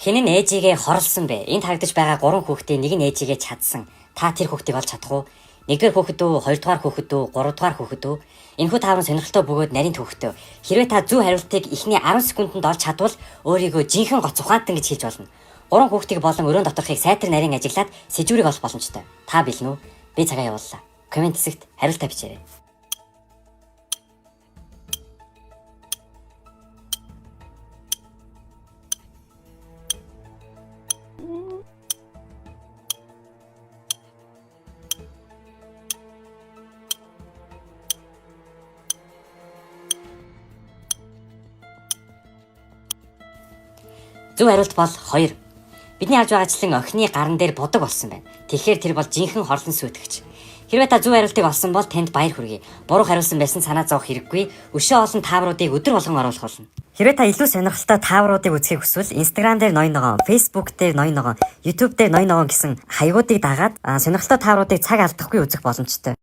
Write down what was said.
Хэн нь ээжигээ хорлсон бэ? Энд харагдаж байгаа гурван хүүхдийн нэг нь ээжигээ чадсан. Та тэр хүүхдийг олж чадах уу? Нэгдүгээр хүүхэд үү, хоёрдугаар хүүхэд үү, гуравдугаар хүүхэд үү? Энэхүү тааврын сонирхолтой бөгөөд нарийн төвхтөө. Хэрвээ та зөв хариултыг эхний 10 секундэд олж чадвал өөрийгөө жинхэнэ гоц ухаантан гэж хэлж болно. Гурван хүүхдийг болон өрөөнд доторхыг сайтар нарийн ажиглаад сэжүүрийг олох боломжтой. Та бэлэн үү? Би цагаа явууллаа. Коммент хэсэгт хариултаа бичээрэй. Зөв хариулт бол 2. Бидний харж байгаачлан охины гаран дээр будаг болсон байна. Тэгэхээр тэр бол жинхэнэ хорлон сүйтгэгч. Хэрвээ та зөв хариултыг олсон бол танд баяр хүргэе. Буруу хариулсан байсан санаа зовох хэрэггүй. Өшөө олон таавруудыг өдөр болгон оруулах болно. Хэрвээ та илүү сонирхолтой таавруудыг үзэхийг хүсвэл Instagram дээр ноён ногоон, Facebook дээр ноён ногоон, YouTube дээр ноён ногоон гэсэн хаягуудыг дагаад сонирхолтой таавруудыг цаг алдахгүй үзэх боломжтой.